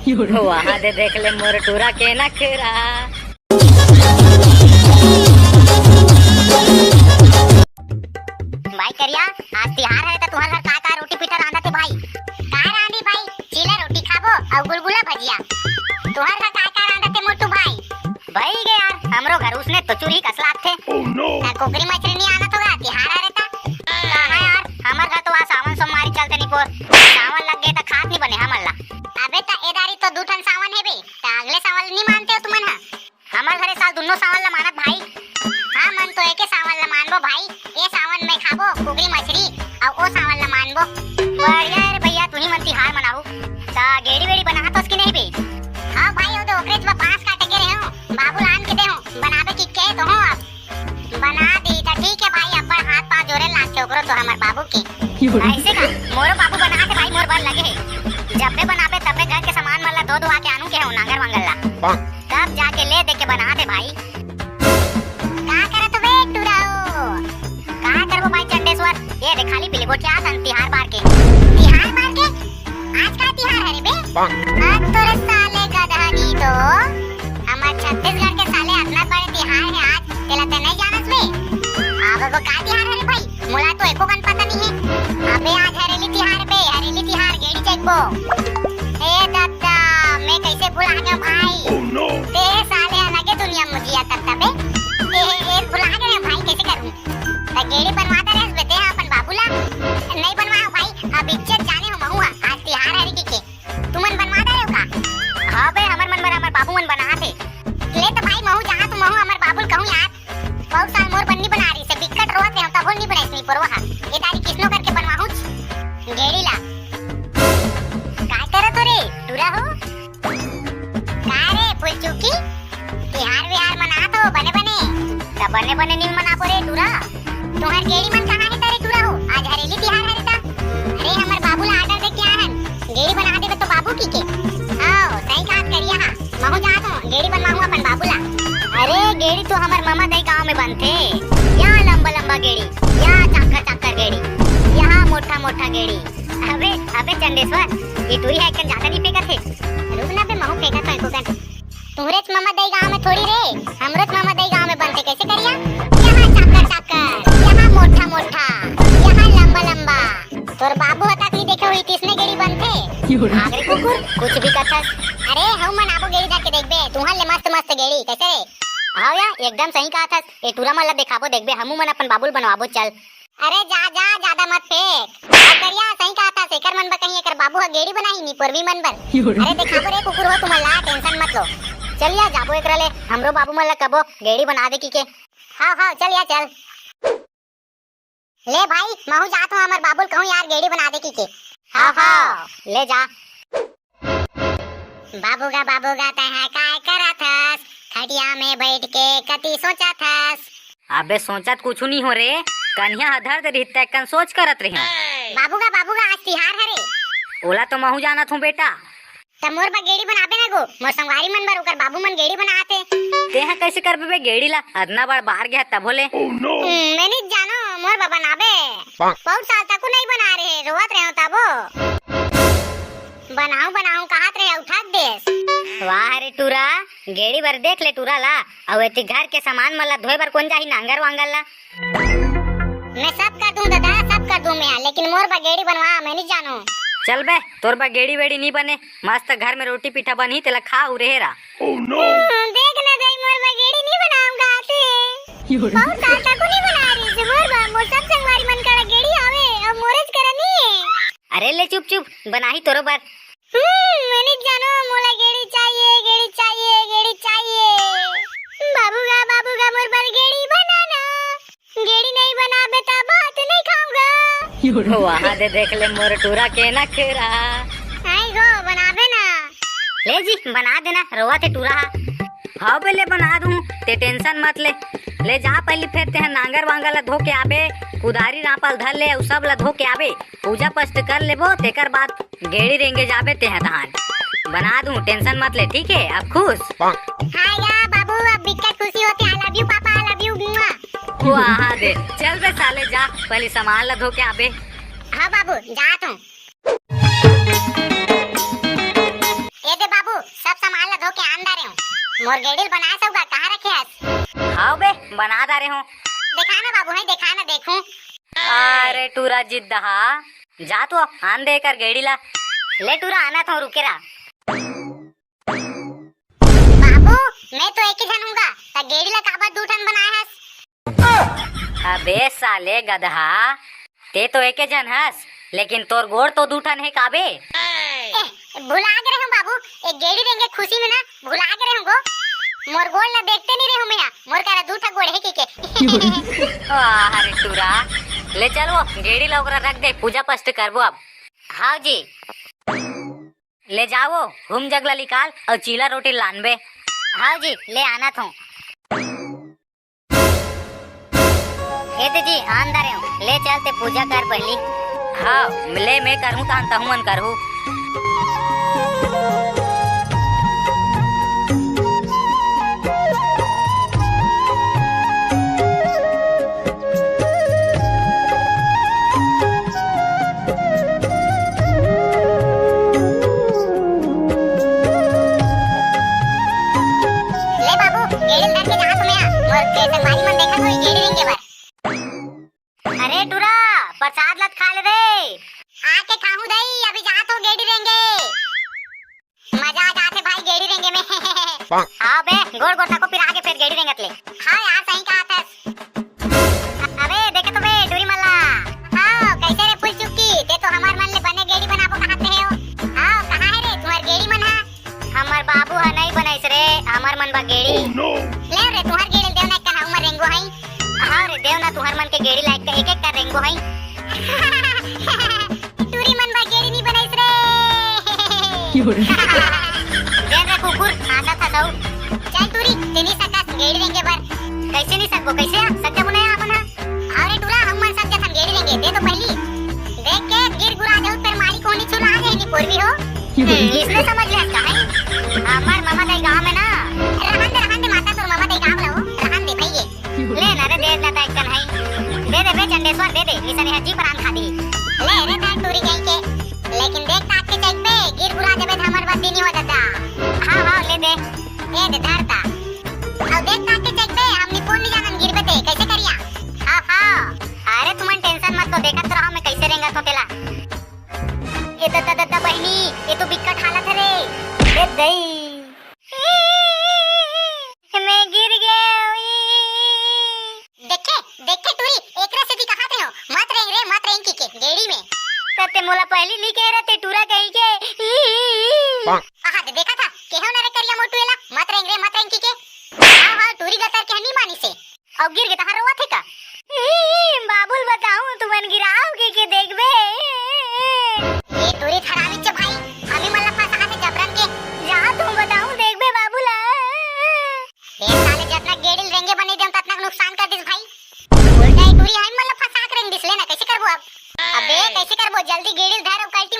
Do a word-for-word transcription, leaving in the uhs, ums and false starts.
वहाँ दे देख ले मोर टूरा के नखरा। भाई करिया, आज तिहार हे त तुहर घर का का रोटी पीठा रांधत हे भाई? का रांधी भाई? चीला रोटी खाबो अउ गुलगुला भजिया। तुहर घर का का रांधत हे मोटू भाई? भई गे यार, हमरो घर उसने तो चूरी कस लागथे। Oh no! त कुकरी मछरी नी आनत होगा, तिहार हरे त। कहाँ यार, हमर घर तो आज सावन सोमवारी चलते नी पोर। सावन लग गे त खात नी बने हमन ला। अबे त ए दारी तो दू ठन सावन हे बे, त अगले सावन नी मानते हो तुमन ह? हमर घरे साल दुन्नो सावन ला मानत भाई। हमन तो एके सावन ला मानबो भाई। ए सावन में खाबो कुकरी मछरी, अउ ओ सावन ला मानबो। बढ़िया रे भैया, तुही मन तिहार मनाहू। त गेड़ी वेड़ी बनात हस कि नहीं बे? हाँ भाई, ओ दे ओकरेच बर बांस काटे गे रेहेंव। बाबू ला आन के देहूँ, बनाबे कि कहे तो हूँ अब। बना दी त ठीक हे भाई, अब्बड़ हाथ पाँव जोरे लागथे ओकरो तो हमर बाबू के। अइसे का? मोरो बाबू बनात हे भाई, मोर बर लगे हे। जब्बे बनाबे तब्बे घर के सामान मन ला धो धुआ के आनू के हूँ, नांगर वांगर ला। तब जाके ले दे के बनात हे भाई। का करत हो बे टुराओ? का करबो भाई चंडेश्वर, ये दे खाली बिलगोटिया असन तिहार बार के। तिहार बार के? आज का तिहार हरे बे? आज तोरे साले गधा नी तो, हमर छत्तीसगढ़ के साले अतना बड़े तिहार हे आज, तेला ते नहीं जानस बे? अब वो का तिहार हरे भाई? मोला तो एको कन पता नहीं हे। अबे आज हरेली तिहार बे, हरेली तिहार, गेड़ी चघबो। ए दद्दा, मैं कैसे भुला गया भाई? Oh no! ते साले अलगे दुनिया में जिया करता बे। ए, ए, भुला गया भाई, कैसे करूँ? त गेड़ी बनवा दे रेहेस बे ते हा अपन बाबू ला। नहीं बनवाहूँ भाई, अब इज्जत जाने हो महू हा, आज तिहार हरे कहिके। तुमन बनवा दे रेहेव का? हाँ बे, हमर मन बर हमर बाबू मन बनात हे। ले त भाई महू जात हूँ, महू हमर बाबू ल कहूँ यार। बहुत साल मोर बर नी बना रहिसे, बिकट रोवत रेहेंव तभो नी बनाइस नी पोरवा हा। ए दारी किसनो करके बनवाहूँच गेड़ी ला। काय करत हो रे टूरा हो? का रे फुलचुकी, तिहार विहार मनात हो बने बने? त बने बने नी मनाबो रे टूरा। तुहर गेड़ी मन कहाँ हे तरे टूरा हो? आज हरेली तिहार हरे त। अरे हमर बाबू ला order दे के आए हन, गेड़ी बना देबे तो बाबू कहिके। आओ, सही काहत करिया हा। महू जात हूँ, गेड़ी बनवाहूँ अपन बाबू ला। अरे गेड़ी तो हमर ममा दई गाँव में बनथे। या लंबा लंबा गेड़ी, या चाकर चाकर गेड़ी, यहाँ मोटा मोटा गेड़ी। अबे, अबे चंडेश्वर, ये टूरी हा एक कन ज्यादा नी फेंकत हे। रुक ना बे, महू फेंकत हूँ एको कन। तुहरेच ममा दई गाँव में थोड़ी रे, हमरोच ममा दई गाँव में बनथे, कैसे करिया? यहाँ चाकर चाकर, यहाँ मोटा मोटा, यहाँ लंबा लंबा। तोर बाबू हा तक नी देखे होही, तिसने गेड़ी बनथे। भाग रे कुकुर, कुछ भी कथस। अरे हऊ मन आबो गेड़ी धर के देखबे, तुहर ले मस्त मस्त गेड़ी, कैसे रे? हाँ या, एकदम सही काहत हस। ए टूरा मन ला देखाबो, देखबे, हमू मन अपन बाबू ल बनवाबो, चल। अरे जा जा, ज्यादा मत फेंक। अउ करिया, सही काहत हस, एकर मन बर कहीं एकर बाबू हा गेड़ी बनाही नी पोरवी मन बर। अरे देखाबो रे कुकुर हो तुमन ला, tension मत लो। चल या, जाबो एकरा ले, हमरो बाबू मन ला कबो गेड़ी बना दे कहिके। हाँ हाँ, चल या चल। ले भाई, महू जात हूँ, हमर बाबू ल कहूँ यार गेड़ी बना दे कहिके। हाँ हाँ, ले जा। बाबू गा, बाबू गा, तैं हा काय करत हस? खटिया में बैठ के कति सोचत हस? अबे सोचत कुछु नी हो रे, कनिहा हा धर दे रिहिस तैं कन सोच करत रेहेंव। बाबू गा, बाबू गा, आज तिहार हरे। ओला तो महू जानत हूँ बेटा। त मोर बर गेड़ी बनाबे ना गो, मोर संगवारी मन बर, ओकर बाबू मन गेड़ी बनात हे। तेहा कैसे करबे बे गेड़ी ला? अतना बड़ बाहर गे हा तभो ले। हम्म, मैं नी जानो, मोर बर बनाबे। बहुत साल तक नहीं बना रहे, रोवत रेहेंव तभो। बनाऊं बनाऊं कहत रहे, उठा देस। वाह रे टूरा, गेड़ी बर देख ले टूरा ला, अउ एती घर के सामान मन ला धोए बर कोन जाही, नांगर वांगर ला? मैं सब कर दूं दादा, सब कर दूं मैं, लेकिन मोर बर गेड़ी बनवा, मैं नहीं जानूं। चल बे, तोर बर गेड़ी वेड़ी नहीं बने, मस्त घर में रोटी पीठा बनही, तेला खा अउ रहे रा। हम्म, देख ना दाई, मोर बर गेड़ी नहीं बनाऊंगा आते। बहुत साल तक नहीं बना रही से मोर बर, मोर सब संगवारी मन करा गेड़ी आवे, अब मोरेज करा नहीं है। अरे ले चुप चुप, बनाही तोरो बर। हम्म, मैं नहीं जानो, मोला गेड़ी चाहिए, गेड़ी चाहिए, गेड़ी चाहिए। बाबू गा, बाबू गा, मोर बर गेड़ी बनाना। गेड़ी नहीं बनाबे त भात नहीं खाऊंगा। वहाँ दे देख ले मोर टूरा के नखरा। आई गो, बनाबे ना। ले जी, बना देना, रोवत हे टूरा हा। हाँ बे, ले बना दूं, ते tension मत ले। ले जा पहली फेर ते नांगर वांगर ला धो के आबे, कुदारी रापल धर ले, अउ सब ला धो के आबे। पूजा पाठ कर लेबो, तेकर बाद गेड़ी रेंगे जाबे तेहा तहान। बना दूं, tension मत ले, ठीक है? अब खुश? हाँ या बाबू, अब बिकट खुशी होथे। I love you papa, I love you, मुआ। वो आहा दे, चल बे साले, जा, पहले सामान ला धो के आबे। हाँ बाबू, जात हूँ। ए दे बाबू, मोर गेड़ी ल बनाए सउगा, कहाँ रखे हस? हाव बे, बना डारे हों। देखा ना बाबू, है देखा ना, देखूं। अरे टूरा जिद्दहा, जा तो आन दे एकर गेड़ी ला। ले टूरा, आना थों, रुके रहा। बाबू, मैं तो एक ही झन हूँगा, त गेड़ी ला काबर दू ठन बनाए हस? अबे साले गदहा, ते तो एके झन हस, लेकिन तोर गोड़ तो दू ठन हे काबे? ए, भुला गे रहेंव बाबू, एक गेड़ी रेंगे खुशी में ना, भुला गे रहेंव गो। मोर गोड़ ला देखते नहीं रहेंव मैं, मोर करा दू ठा गोड़ हे के के। वाह रे टूरा, ले चल वो गेड़ी ला ओकरा रख दे, पूजा पाठ करबो अब। हाव जी। ले जावो, हुम जग ला निकाल अउ चीला रोटी लानबे। हाव जी, ले आना थों। ए दे जी, आन डारे हों। ले चल ते पूजा कर पहिली। हाव, ले मैं करहूँ तहन तहु मन करहू। ले बाबू, गेड़ी ल धर के जात हूँ मैं, मोर के संगवारी मन देखत होही गेड़ी रेंगे बर। अरे टूरा, प्रसाद लत खा ले रे। आके खाहूँ दई, अभी जात हूँ गेड़ी रेंगे। मजा आ जाथे भाई गेड़ी रेंगे में। हाँ बे, गोड़ गोड़ तको पिरा गे फेर गेड़ी रेंगत ले। हाँ यार, सही कहा थस। अबे देखे तो बे टूरी मन ला। हाँ, कैसे रे फूल चुक्की, ते तो हमार मन ले बने गेड़ी बनाबो कहत रहे हो। हाँ, कहाँ है रे तुम्हार गेड़ी मन हा? हमर बाबू हा नहीं बनाइस रे, हमर मन बा गेड़ी। ले रे, तुम्हार गेड़ी देव ना, कहा उमर रेंगो हई। हाँ रे, देव ना, तुम्हार मन के गेड़ी लायक एक एक कर रेंगो हई। टूरी मन बर गेड़ी नी बनाइस रे। क्यों रे? देन रे कुकुर, हाँसत हस अउ। चल टूरी, ते नी सकस गेड़ी रेंगे बर। कैसे नी सकबो, कैसे आ? सक जाबो ना अपन हा। अरे टूरा, हम मन सक जथन गेड़ी रेंगे, दे तो पहिली। देख के गिर गुरा जाऊ, तेरे मारी कोनी छुला जाएगी पोरवी हो। क्यों रे? हम्म, इसने समझ लिया इसका है। हमार मामा दाई गाँव में ना। रहन दे, रहन दे माता, तोर मामा दाई गाँव ला हो। रहन दे भैये। ले ना रे, दे ना, त एक कन हई। दे दे बे चंडेश्वर, दे दे, निसने हजी प्राण खा दी। ले रे, धर टूरी गई के। लेकिन देख ताक के चेक बे, गिर गुरा जबे त हमर बस दिनी हो दादा। हाँ, हाँ, ले दे। ए दे, धर ता। अब देख ताक के चेक बे, हमनी कोन नहीं जानन गिरबे ते, कैसे करिया? हाँ, हाँ। अरे तुमन tension मत लो, देखत रहो मैं कैसे रेंगत हो तेला। ए ददा, ददा बहिनी, ये तो बिकट हालत है रे। ए दई। मैं गिर गया। देखे, देखे टूरी, एकरा से भी कहा थे हो, मत रेंग रे, मत रेंग की के, गेड़ी में। तब ते मोला पहली नी कहे रहते टूरा कहीं के। आहा, दे देखा था, केहो ना रे करिया मोटू एला, मत रेंग रे, मत रेंग की के। हाँ, हाँ, टूरी गतर के नी मानी से। अउ गिर गे तहाँ रोवत हे का? ई, बाबू ल बताहूँ, तुमन गिराव के, के देखबे। ये टूरी हरामी च भाई, हमी मन ला फंसा के जबरन के। जा तुम बताहूँ, देखबे बाबू ला। ए साले, जतना गेड़ी ल रेंगे बने देम, ततना के नुकसान कर दिस भाई। उल्टा ये टूरी हमी मन ला फंसा के रेंग दिस, ले ना, कैसे करबो अब? अबे, कैसे करबो? जल्दी गेड़ी ल धर अउ कल्टी